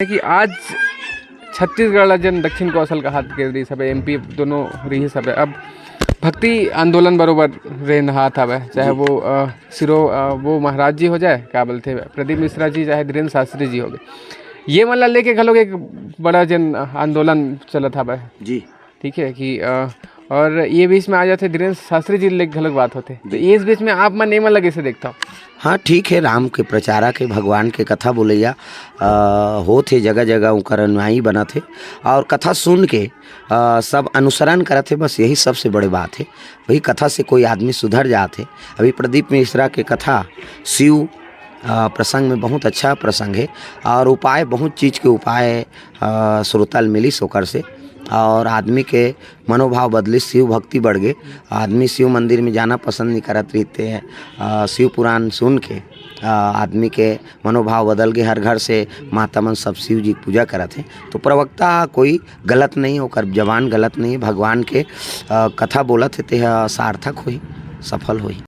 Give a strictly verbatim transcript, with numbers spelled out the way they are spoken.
कि आज छत्तीसगढ़ ला जेन दक्षिण कौशल कहात के रिहिस हवे, एमपी दोनों रिहिस हवे, अब भक्ति आंदोलन बरोबर रेंदहात हवे, चाहे जी। वो, अ, सिरो, अ, वो महाराज जी हो जाए, का बोलथे, प्रदीप मिश्रा जी, चाहे धीरेंद्र शास्त्री जी हो गए, ये मन ला लेके घलोक एक बड़ा जेन आंदोलन चलत हवे। जी। ठीक है कि, अ, और ये बीच में आ जाथे धीरेंद्र शास्त्री जी ले घलोक बात होथे, तो जी। ये इस बीच में आप मन ये मन ला कइसे देखथव? हाँ, ठीक है, राम के प्रचारक हे, भगवान के कथा बोलइया, अ, होत हे, जगह-जगह उनकर अनुयायी बनत हे और कथा सुन के, अ, सब अनुसरण करत हे, बस यही सबसे बड़े बात हे। वही कथा से कोई आदमी सुधर जात हे। अभी प्रदीप मिश्रा के कथा शिव, अ, प्रसंग में बहुत अच्छा प्रसंग हे और उपाय, बहुत चीज के उपाय, अ, श्रोता ल मिलिस ओकर से। और आदमी के मनोभाव बदलिस, शिव भक्ति बढ़ गे। आदमी शिव मंदिर में जाना पसंद नहीं करत रहिथे। अ, शिव पुराण सुन के, अ, आदमी के मनोभाव बदल गे। हर घर से माता मन सब शिव जी के पूजा करत हे। तो प्रवक्ता कोई गलत नहीं, ओकर जबान गलत नहीं, भगवान के, अ, कथा बोलत हे, तेह सार्थक होही, सफल होही।